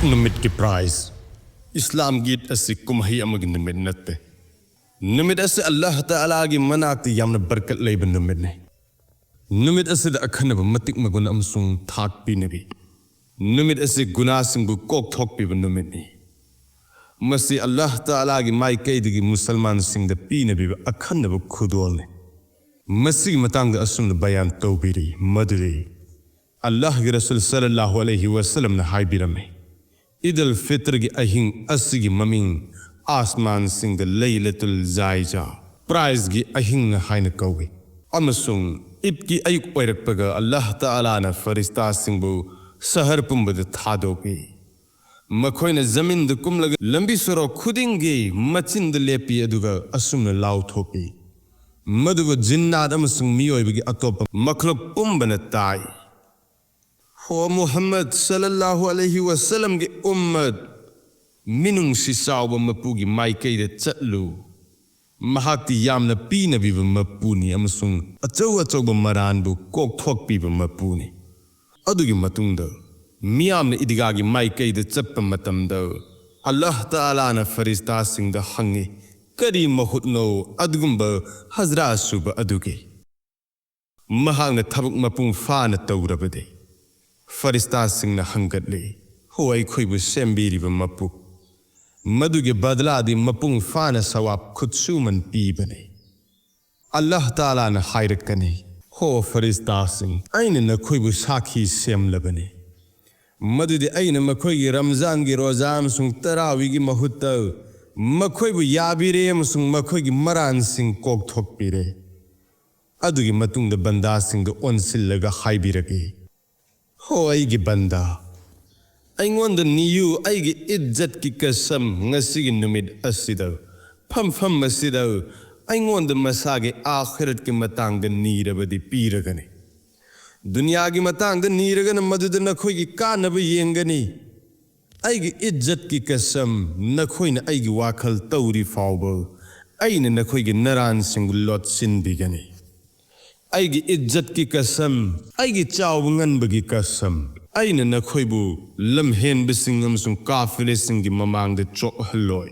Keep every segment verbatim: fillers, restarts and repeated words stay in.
ꯅꯨꯃꯤꯠꯀꯤ ꯄ꯭ꯔꯥꯏꯖ꯫ ꯏꯁꯂꯥꯝꯒꯤ ꯏꯗ ꯑꯁꯤ ꯀꯨꯝꯍꯩ ꯑꯃꯒꯤ ꯅꯨꯃꯤꯠ ꯅꯠꯇꯦ꯫ ꯅꯨꯃꯤꯠ ꯑꯁꯤ ꯑꯜꯂꯥꯍ ꯇꯥꯂꯥꯒꯤ ꯃꯅꯥꯛꯇ ꯌꯥꯝꯅ ꯕꯔꯀꯠ ꯂꯩꯕ ꯅꯨꯃꯤꯠꯅꯤ꯫ ꯅꯨꯃꯤꯠ ꯑꯁꯤꯗ ꯑꯈꯟꯅꯕ ꯃꯇꯤꯛ ꯃꯒꯨꯟ ꯑꯃꯁꯨꯡ ꯊꯥꯛ ꯄꯤꯅꯔꯤ꯫ ꯅꯨꯃꯤꯠ ꯑꯁꯤ ꯒꯨꯅꯥꯁꯤꯡꯕꯨ ꯀꯣꯛꯊꯣꯛꯄꯤꯕ ꯅꯨꯃꯤꯠꯅꯤ꯫ ꯃꯁꯤ ꯑꯜꯂꯥꯍ ꯇꯥꯂꯥꯒꯤ ꯃꯥꯏꯀꯩꯗꯒꯤ ꯃꯨꯁꯜꯃꯥꯟꯁꯤꯡꯗ ꯄꯤꯅꯕꯤꯕ ꯑꯈꯟꯅꯕ ꯈꯨꯗꯣꯜꯅꯤ꯫ ꯃꯁꯤꯒꯤ ꯃꯇꯥꯡꯗ ꯑꯁꯨꯝꯅ ꯕꯌꯥꯟ ꯇꯧꯕꯤꯔꯤ ꯃꯗꯨꯗꯤ, ꯑꯜꯂꯥꯍꯒꯤ ꯔꯁꯨꯜ ꯁꯜꯂꯜꯂꯥꯍꯨ ꯑꯂꯩꯍꯤ ꯋꯥꯁꯜꯂꯝꯅ ꯍꯥꯏꯕꯤꯔꯝꯃꯤ, ꯏꯗꯜ ꯐꯤꯇ꯭ꯔꯒꯤ ꯑꯍꯤꯡ ꯑꯁꯤꯒꯤ ꯃꯃꯤꯡ ꯑꯥꯁꯃꯥꯟꯁꯤꯡꯗ ꯂꯩꯂꯇꯨꯜ ꯖꯥꯏꯖꯥ, ꯄ꯭ꯔꯥꯏꯖꯒꯤ ꯑꯍꯤꯡ ꯍꯥꯏꯅ ꯀꯧꯏ, ꯑꯃꯁꯨꯡ ꯏꯗꯀꯤ ꯑꯌꯨꯛ ꯑꯣꯏꯔꯛꯄꯒ ꯑꯜꯂꯥꯍ ꯇꯥꯂꯥꯅ ꯐꯔꯤꯁꯇꯥꯁꯤꯡꯕꯨ ꯁꯍꯔ ꯄꯨꯝꯕꯗ ꯊꯥꯗꯣꯛꯏ꯫ ꯃꯈꯣꯏꯅ ꯖꯃꯤꯟꯗ ꯀꯨꯝꯂꯒ ꯂꯝꯕꯤ ꯁꯣꯔꯣꯛ ꯈꯨꯗꯤꯡꯒꯤ ꯃꯆꯤꯟꯗ ꯂꯦꯞꯄꯤ, ꯑꯗꯨꯒ ꯑꯁꯨꯝꯅ ꯂꯥꯎꯊꯣꯛꯏ, ꯃꯗꯨꯕꯨ ꯖꯤꯟꯅꯥꯠ ꯑꯃꯁꯨꯡ ꯃꯤꯑꯣꯏꯕꯒꯤ ꯑꯇꯣꯞꯄ ꯃꯈꯂꯨꯛ ꯄꯨꯝꯕꯅ ꯇꯥꯏ꯫ ꯍꯣ ꯃꯨꯍꯝꯃꯗ ꯁꯜꯂꯜꯂꯥꯍꯨ ꯑꯂꯩꯍꯤ ꯋꯥꯁꯜꯂꯝꯒꯤ ꯎꯝꯃꯠ, ꯃꯤꯅꯨꯡꯁꯤ ꯆꯥꯎꯕ ꯃꯄꯨꯒꯤ ꯃꯥꯏꯀꯩꯗ ꯆꯠꯂꯨ꯫ ꯃꯍꯥꯛꯇꯤ ꯌꯥꯝꯅ ꯄꯤꯅꯕꯤꯕ ꯃꯄꯨꯅꯤ ꯑꯃꯁꯨꯡ ꯑꯆꯧ ꯑꯆꯧꯕ ꯃꯔꯥꯟꯕꯨ ꯀꯣꯛꯊꯣꯛꯄꯤꯕ ꯃꯄꯨꯅꯤ꯫ ꯑꯗꯨꯒꯤ ꯃꯇꯨꯡꯗ ꯃꯤꯌꯥꯝꯅ ꯏꯗꯤꯒꯥꯒꯤ ꯃꯥꯏꯀꯩꯗ ꯆꯠꯄ ꯃꯇꯝꯗ, ꯑꯜꯂꯥꯍ ꯇꯥꯂꯥꯅ ꯐꯔꯤꯁꯇꯥꯁꯤꯡꯗ ꯍꯪꯉꯤ, "ꯀꯔꯤ ꯃꯍꯨꯠꯅꯣ ꯑꯗꯨꯒꯨꯝꯕ ꯍꯖꯔꯥ ꯁꯨꯕ ꯑꯗꯨꯒꯤ?" ꯃꯍꯥꯛꯅ ꯊꯕꯛ ꯃꯄꯨꯡ ꯐꯥꯅ ꯇꯧꯔꯕꯗꯤ꯫ ꯐꯔꯤꯁꯇꯥꯁꯤꯡꯅ ꯍꯪꯒꯠꯂꯤ, "ꯍꯣ, ꯑꯩꯈꯣꯏꯕꯨ ꯁꯦꯝꯕꯤꯔꯤꯕ ꯃꯄꯨ, ꯃꯗꯨꯒꯤ ꯕꯗꯂꯥꯗꯤ ꯃꯄꯨꯡ ꯐꯥꯅ ꯁꯋꯥꯕ ꯈꯨꯠꯁꯨꯃꯟ ꯄꯤꯕꯅꯤ꯫" ꯑꯜꯂꯥꯍ ꯇꯥꯂꯥꯅ ꯍꯥꯏꯔꯛꯀꯅꯤ, "ꯍꯣ ꯐꯔꯤꯁꯇꯥꯁꯤꯡ, ꯑꯩꯅ ꯅꯈꯣꯏꯕꯨ ꯁꯥꯈꯤ ꯁꯦꯝꯂꯕꯅꯤ ꯃꯗꯨꯗꯤ ꯑꯩꯅ ꯃꯈꯣꯏꯒꯤ ꯔꯝꯖꯥꯟꯒꯤ ꯔꯣꯖꯥ ꯑꯃꯁꯨꯡ ꯇꯔꯥꯋꯤꯒꯤ ꯃꯍꯨꯠꯇ ꯃꯈꯣꯏꯕꯨ ꯌꯥꯕꯤꯔꯦ ꯑꯃꯁꯨꯡ ꯃꯈꯣꯏꯒꯤ ꯃꯔꯥꯟꯁꯤꯡ ꯀꯣꯛꯊꯣꯛꯄꯤꯔꯦ꯫" ꯑꯗꯨꯒꯤ ꯃꯇꯨꯡꯗ ꯕꯟꯗꯥꯁꯤꯡꯗ ꯑꯣꯟꯁꯤꯜꯂꯒ ꯍꯥꯏꯕꯤꯔꯛꯏ, "ꯍꯣ ꯑꯩꯒꯤ ꯕꯟꯗꯥ, ꯑꯩꯉꯣꯟꯗ ꯅꯤꯌꯨ, ꯑꯩꯒꯤ ꯏꯖꯠꯀꯤ ꯀꯁꯝ, ꯉꯁꯤꯒꯤ ꯅꯨꯃꯤꯠ ꯑꯁꯤꯗ, ꯐꯝꯐꯝ ꯑꯁꯤꯗ ꯑꯩꯉꯣꯟꯗ ꯃꯁꯥꯒꯤ ꯑꯥꯈꯤꯔꯠꯀꯤ ꯃꯇꯥꯡꯗ ꯅꯤꯔꯕꯗꯤ ꯄꯤꯔꯒꯅꯤ꯫ ꯗꯨꯅꯤꯌꯥꯒꯤ ꯃꯇꯥꯡꯗ ꯅꯤꯔꯒꯅ ꯃꯗꯨꯗ ꯅꯈꯣꯏꯒꯤ ꯀꯥꯟꯅꯕ ꯌꯦꯡꯒꯅꯤ꯫ ꯑꯩꯒꯤ ꯏꯖꯠꯀꯤ ꯀꯁꯝ, ꯅꯈꯣꯏꯅ ꯑꯩꯒꯤ ꯋꯥꯈꯜ ꯇꯧꯔꯤ ꯐꯥꯎꯕ ꯑꯩꯅ ꯅꯈꯣꯏꯒꯤ ꯅꯔꯥꯟꯁꯤꯡꯕꯨ ꯂꯣꯠꯁꯤꯟꯕꯤꯒꯅꯤ꯫ ꯑꯩꯒꯤ ꯏꯖꯠꯀꯤ ꯀꯁꯝ, ꯑꯩꯒꯤ ꯆꯥꯎꯕ ꯉꯟꯕꯒꯤ ꯀꯁꯝ, ꯑꯩꯅ ꯅꯈꯣꯏꯕꯨ ꯂꯝꯍꯦꯟꯕꯁꯤꯡ ꯑꯃꯁꯨꯡ ꯀꯥꯐꯤꯔꯁꯤꯡꯒꯤ ꯃꯃꯥꯡꯗ ꯆꯣꯛꯍꯜꯂꯣꯏ꯫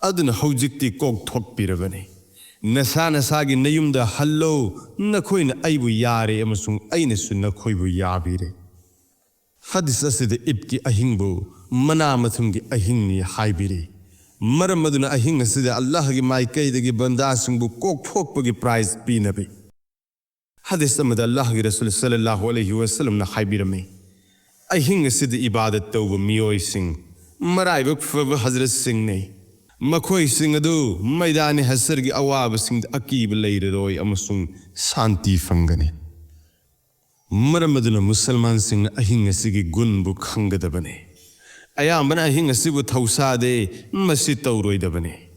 ꯑꯗꯨꯅ ꯍꯧꯖꯤꯛꯇꯤ ꯀꯣꯛꯊꯣꯛꯄꯤꯔꯕꯅꯤ꯫ ꯅꯁꯥ ꯅꯁꯥꯒꯤ ꯅꯌꯨꯝꯗ ꯍꯜꯂꯣ꯫ ꯅꯈꯣꯏꯅ ꯑꯩꯕꯨ ꯌꯥꯔꯦ ꯑꯃꯁꯨꯡ ꯑꯩꯅꯁꯨ ꯅꯈꯣꯏꯕꯨ ꯌꯥꯕꯤꯔꯦ꯫ ꯍꯗꯤꯁ ꯑꯁꯤꯗ ꯏꯗꯀꯤ ꯑꯍꯤꯡꯕꯨ ꯃꯅꯥ ꯃꯊꯨꯝꯒꯤ ꯑꯍꯤꯡꯅꯤ ꯍꯥꯏꯕꯤꯔꯤ꯫ ꯃꯔꯝ ꯑꯗꯨꯅ ꯑꯍꯤꯡ ꯑꯁꯤꯗ ꯑꯜꯂꯥꯍꯒꯤ ꯃꯥꯏꯀꯩꯗꯒꯤ ꯕꯟꯗꯥꯁꯤꯡꯕꯨ ꯀꯣꯛꯊꯣꯛꯄꯒꯤ ꯄ꯭ꯔꯥꯏꯖ ꯄꯤꯅꯕꯤ꯫ ꯍꯗꯤꯁ ꯑꯃꯗ ꯑꯜꯂꯥꯍꯒꯤ ꯔꯁꯨꯜ ꯁꯜꯂꯜꯂꯥꯍꯨ ꯑꯂꯩꯍꯤ ꯋꯥꯁꯜꯂꯝꯅ ꯍꯥꯏꯕꯤꯔꯝꯃꯤ, "ꯑꯍꯤꯡ ꯑꯁꯤꯗ ꯏꯕꯥꯗꯠ ꯇꯧꯕ ꯃꯤꯑꯣꯏꯁꯤꯡ ꯃꯔꯥꯏꯕꯛ ꯐꯕ ꯍꯖꯔꯠꯁꯤꯡꯅꯤ꯫ ꯃꯈꯣꯏꯁꯤꯡ ꯑꯗꯨ ꯃꯩꯗꯥꯅꯤ ꯍꯁꯔꯒꯤ ꯑꯋꯥꯕꯁꯤꯡꯗ ꯑꯀꯤꯕ ꯂꯩꯔꯔꯣꯏ ꯑꯃꯁꯨꯡ ꯁꯥꯟꯇꯤ ꯐꯪꯒꯅꯤ"꯫ ꯃꯔꯝ ꯑꯗꯨꯅ ꯃꯨꯁꯜꯃꯥꯟꯁꯤꯡꯅ ꯑꯍꯤꯡ ꯑꯁꯤꯒꯤ ꯒꯨꯟꯕꯨ ꯈꯪꯒꯗꯕꯅꯤ꯫ ꯑꯌꯥꯝꯕꯅ ꯑꯍꯤꯡ ꯑꯁꯤꯕꯨ ꯊꯧꯁꯥꯗꯦ, ꯃꯁꯤ ꯇꯧꯔꯣꯏꯗꯕꯅꯤ꯫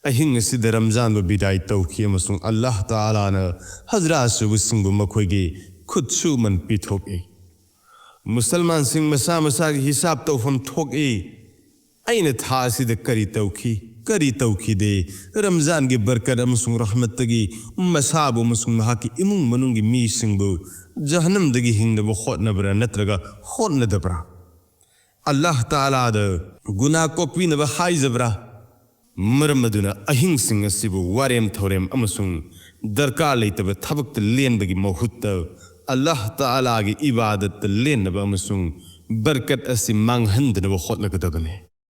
ꯑꯍꯤꯡ ꯑꯁꯤꯗ ꯔꯝꯖꯥꯟꯕꯨ ꯕꯤꯗꯥꯏ ꯇꯧꯈꯤ ꯑꯃꯁꯨꯡ ꯑꯜꯂꯥꯍ ꯇꯥꯂꯥꯅ ꯍꯖꯔꯥ ꯑꯁꯨꯕꯁꯤꯡꯕꯨ ꯃꯈꯣꯏꯒꯤ ꯈꯨꯠꯁꯨꯃꯟ ꯄꯤꯊꯣꯛꯏ꯫ ꯃꯨꯁꯜꯃꯥꯟꯁꯤꯡ ꯃꯁꯥ ꯃꯁꯥꯒꯤ ꯍꯤꯁꯥꯕ ꯇꯧꯐꯝ ꯊꯣꯛꯏ꯫ ꯑꯩꯅ ꯊꯥ ꯑꯁꯤꯗ ꯀꯔꯤ ꯇꯧꯈꯤ, ꯀꯔꯤ ꯇꯧꯈꯤꯗꯦ? ꯔꯝꯖꯥꯟꯒꯤ ꯕꯔꯀꯠ ꯑꯃꯁꯨꯡ ꯔꯍꯃꯠꯇꯒꯤ ꯃꯁꯥꯕꯨ ꯑꯃꯁꯨꯡ ꯃꯍꯥꯛꯀꯤ ꯏꯃꯨꯡ ꯃꯅꯨꯡꯒꯤ ꯃꯤꯁꯤꯡꯕꯨ ꯖꯍꯟꯅꯝꯗꯒꯤ ꯍꯤꯡꯅꯕ ꯍꯣꯠꯅꯕ꯭ꯔꯥ ꯅꯠꯇ꯭ꯔꯒ ꯍꯣꯠꯅꯗꯕ꯭ꯔꯥ? ꯑꯜꯂꯥꯍ ꯇꯥꯂꯥꯗ ꯒꯨꯅꯥ ꯀꯣꯛꯄꯤꯅꯕ ꯍꯥꯏꯖꯕ꯭ꯔꯥ? ꯃꯔꯝ ꯑꯗꯨꯅ ꯑꯍꯤꯡꯁꯤꯡ ꯑꯁꯤꯕꯨ ꯋꯥꯔꯦꯝ ꯊꯧꯔꯦꯝ ꯑꯃꯁꯨꯡ ꯗꯔꯀꯥꯔ ꯂꯩꯇꯕ ꯊꯕꯛꯇ ꯂꯦꯟꯕꯒꯤ ꯃꯍꯨꯠꯇ, ꯑꯜꯂꯥꯍ ꯇꯥꯂꯥꯒꯤ ꯏꯕꯥꯗꯠꯇ ꯂꯦꯟꯅꯕ ꯑꯃꯁꯨꯡ ꯕꯔꯀꯠ ꯑꯁꯤ ꯃꯥꯡꯍꯟꯗꯅꯕ ꯍꯣꯠꯅꯒꯗꯕꯅꯤ꯫